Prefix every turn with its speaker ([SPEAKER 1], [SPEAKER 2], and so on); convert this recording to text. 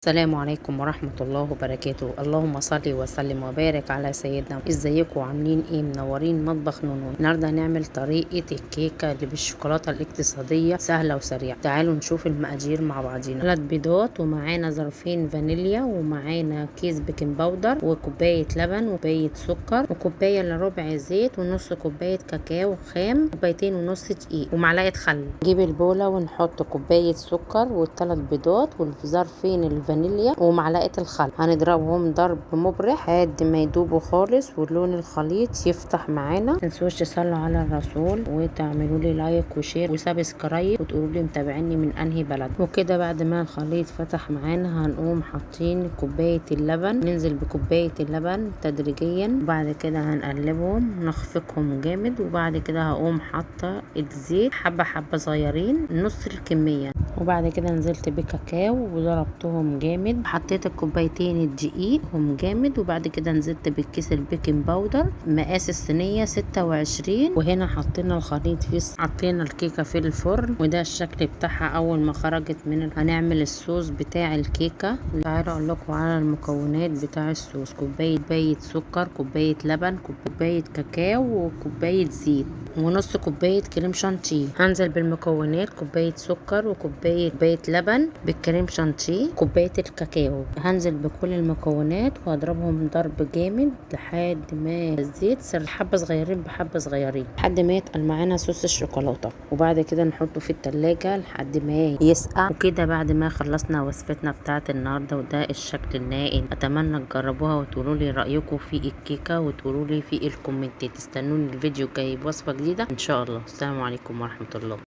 [SPEAKER 1] السلام عليكم ورحمة الله وبركاته. اللهم صل وسلم وبارك على سيدنا. ازيكم عاملين ايه؟ منورين مطبخ نونو. النهارده هنعمل طريقة الكيكة اللي بالشوكولاتة الاقتصادية، سهلة وسريعة. تعالوا نشوف المقادير مع بعضينا. 3 بيضات، ومعانا ظرفين فانيليا، ومعانا كيس baking powder، وكوباية لبن، وكوباية سكر، وكوباية الا ربع زيت، ونص كوباية كاكاو خام، كوبايتين ونص دقيق، ومعلقة خل. نجيب البولة ونحط كوباية سكر والثلاث بيضات والظرفين الفانيليا ومعلقة الخل. هنضربهم ضرب مبرح لحد ما يدوبوا خالص ولون الخليط يفتح معانا. متنسوش تصلوا على الرسول وتعملوا لي like و share و subscribe وتقولوا لي متابعيني من انهي بلد. وكده بعد ما الخليط فتح معانا هنقوم حاطين كوباية اللبن، ننزل بكوباية اللبن تدريجيا، وبعد كده هنقلبهم نخفقهم جامد. وبعد كده هقوم حاطه الزيت حبه حبه صغيرين، نص الكمية. وبعد كده نزلت بكاكاو وضربتهم جامد، حطيت الكوبايتين الدقيق هم جامد. وبعد كده نزلت بالكيس ال baking powder مقاس الصينية 26. وهنا حطينا الخليط في، حطينا الكيكه في الفرن، وده الشكل بتاعها اول ما خرجت من. هنعمل الصوص بتاع الكيكه. تعالوا اقول لكم على المكونات بتاع الصوص: كوباية سكر، كوباية لبن، كوباية كاكاو، وكوبايه زيت، ونص كوباية كريم شانتيه. هنزل بالمكونات: كوباية سكر، وكوبايه لبن بالكريم شانتيه، كوباية الكاكاو. هنزل بكل المكونات وهضربهم ضرب جامد لحد ما الزيت سر، حبه صغيرين بحبه صغيرين لحد ما يتقل معانا صوص الشوكولاتة. وبعد كده نحطه في التلاجة لحد ما يسقع. وكده بعد ما خلصنا وصفتنا بتاعه النهارده، وده الشكل النهائي. اتمنى تجربوها وتقولوا لي رايكم في الكيكه، وتقولوا لي في الكومنتات. استنوني الفيديو الجاي بوصفه جديدة ان شاء الله. السلام عليكم ورحمة الله.